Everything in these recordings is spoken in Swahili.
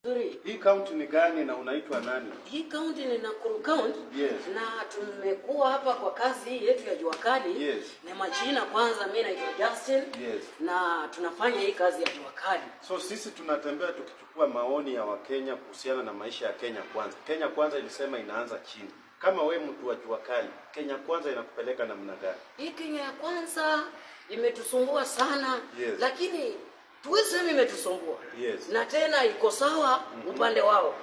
Nzuri. Hii kaunti ni gani na unaitwa nani? Hii kaunti ni Nakuru County. Na tumekuwa hapa kwa kazi hii yetu ya jua kali. Ni majina kwanza, mimi naitwa Justin. Na tunafanya hii kazi ya jua kali. So sisi tunatembea tukichukua maoni ya Wakenya kuhusiana na maisha ya Kenya Kwanza. Kenya Kwanza ilisema inaanza chini. Kama we mtu wa jua kali, Kenya Kwanza inakupeleka namna gani? Hii Kenya ya Kwanza imetusumbua sana. Lakini tuwezi sema imetusumbua. Na tena iko sawa upande wao.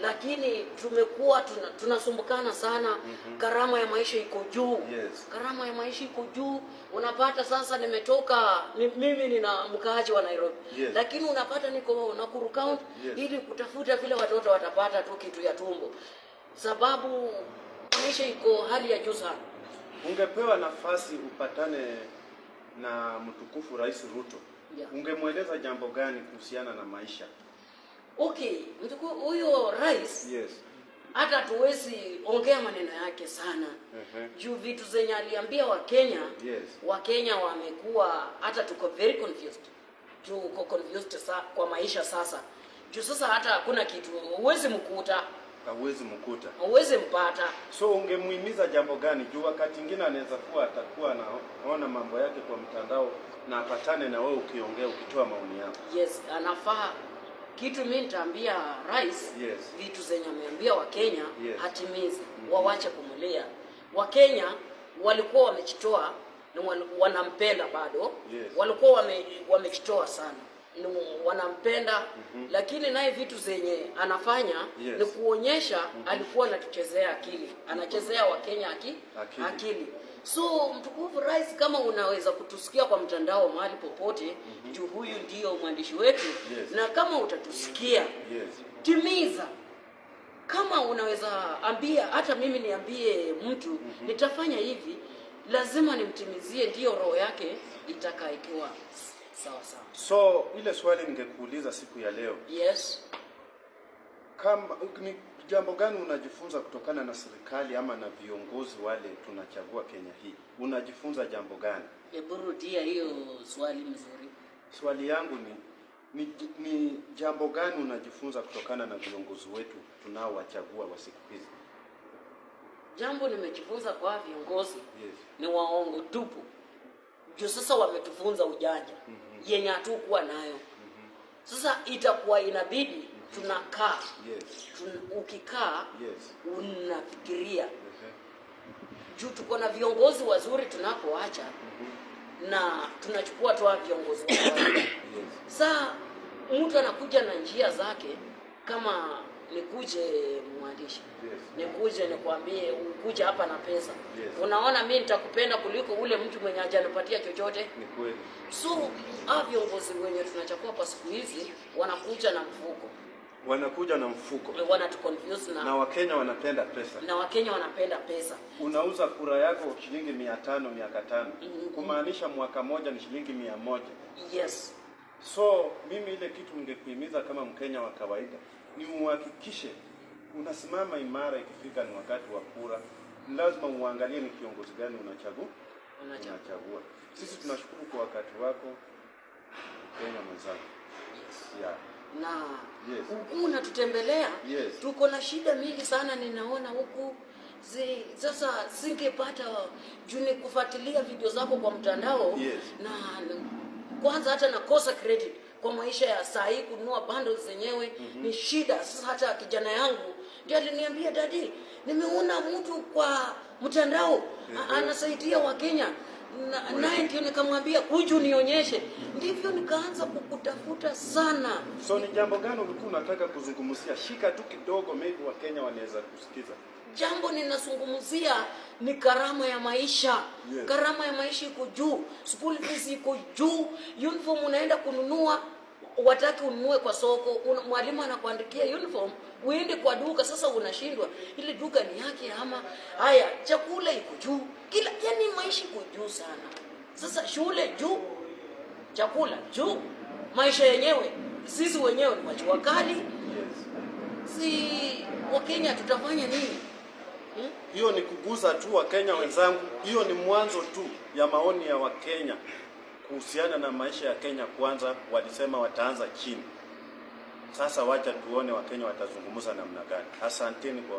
Lakini tumekuwa tunasumbukana sana. Gharama ya maisha iko juu. Gharama ya maisha iko juu. Unapata sasa nimetoka mimi nina mkaaji wa Nairobi. Lakini unapata niko Nakuru County ili kutafuta vile watoto watapata tu kitu ya tumbo. Sababu maisha iko hali ya juu sana. Ungepewa nafasi upatane na mtukufu Rais Ruto, ungemweleza jambo gani kuhusiana na maisha? Okay, mtukufu huyo rais, hata tuwezi ongea maneno yake sana. Juu vitu zenye aliambia Wakenya, Wakenya wamekuwa hata tuko very confused. Tuko confused kwa maisha sasa. Juu sasa hata hakuna kitu huwezi mkuta, Hauwezi mkuta. Huwezi mpata. So ungemuhimiza jambo gani? Juu wakati mwingine anaweza kuwa atakuwa anaona mambo yake kwa mtandao na apatane na wewe ukiongea, ukitoa maoni yako. Yes, anafaa kitu mimi nitaambia rais, vitu zenye ameambia Wakenya hatimizi, wawache kumulia. Wakenya walikuwa wamejitoa na wanampenda bado. Walikuwa wamejitoa sana ni wanampenda, lakini naye vitu zenye anafanya ni kuonyesha alikuwa anatuchezea akili, anachezea Wakenya Akili. Akili. So mtukufu rais, kama unaweza kutusikia kwa mtandao mahali popote, juu huyu ndio mwandishi wetu, na kama utatusikia, timiza. Kama unaweza ambia, hata mimi niambie mtu nitafanya hivi, lazima nimtimizie, ndiyo roho yake itakaa ikiwa sawa sawa. So ile swali ningekuuliza siku ya leo, kama ni jambo gani unajifunza kutokana na serikali ama na viongozi wale tunachagua Kenya hii? Unajifunza jambo gani? Hebu rudia hiyo swali mzuri. Swali yangu ni jambo gani unajifunza kutokana na viongozi wetu tunaowachagua wa siku hizi? Jambo nimejifunza kwa viongozi ni waongo tupu. Juu sasa wametufunza ujanja yenye hatukuwa nayo. Sasa itakuwa inabidi tunakaa, ukikaa unafikiria, juu tuko na viongozi wazuri tunapoacha na tunachukua tu hawa viongozi wa kawaida. Saa mtu anakuja na njia zake, kama nikuje mwandishi, nikuje nikwambie ukuje hapa na pesa, unaona mi nitakupenda kuliko ule mtu mwenye hajanipatia chochote. Ni kweli. So hawa viongozi wenye tunachagua kwa siku hizi wanakuja na mfuko. Wanakuja na mfuko. Wanatuconfuse na, Na Wakenya wanapenda pesa. Na Wakenya wanapenda pesa. Unauza kura yako shilingi 500 miaka 5, kumaanisha mwaka moja ni shilingi 100. So mimi ile kitu ningekuhimiza kama Mkenya wa kawaida ni uhakikishe unasimama imara. Ikifika ni wakati wa kura, lazima uangalie ni kiongozi gani unachagua. Unachagua. Unachagua. Sisi tunashukuru kwa wakati wako, Kenya mwenzangu. Yeah. Na huku unatutembelea, tuko na shida mingi sana, ninaona huku sasa singepata juu ni kufuatilia video zako kwa mtandao, na kwanza hata nakosa credit kwa maisha ya saa hii, kununua bundles zenyewe ni shida. Sasa hata kijana yangu ndio aliniambia, "Daddy, nimeona mtu kwa mtandao anasaidia Wakenya." Naye ndio nikamwambia, "Kuja unionyeshe." Ndivyo nikaanza kukutafuta sana. So ni jambo gani ulikuwa unataka kuzungumzia? Shika tu kidogo, maybe Wakenya wanaweza kusikiza. Jambo ninazungumzia ni gharama ya maisha. Gharama ya maisha iko juu, school fees iko juu, uniform unaenda kununua wataki ununue kwa soko, mwalimu anakuandikia uniform, uende kwa duka. Sasa unashindwa ile duka ni yake ama haya, chakula iko juu, kila yani maisha iko juu sana. Sasa shule juu, chakula juu, maisha yenyewe sisi wenyewe ni wajua kali. Si Wakenya tutafanya nini? Hmm? Hiyo ni kuguza tu Wakenya wenzangu, hiyo ni mwanzo tu ya maoni ya Wakenya kuhusiana na maisha ya Kenya Kwanza. Walisema wataanza chini. Sasa wacha tuone Wakenya watazungumza namna gani. Asanteni kwa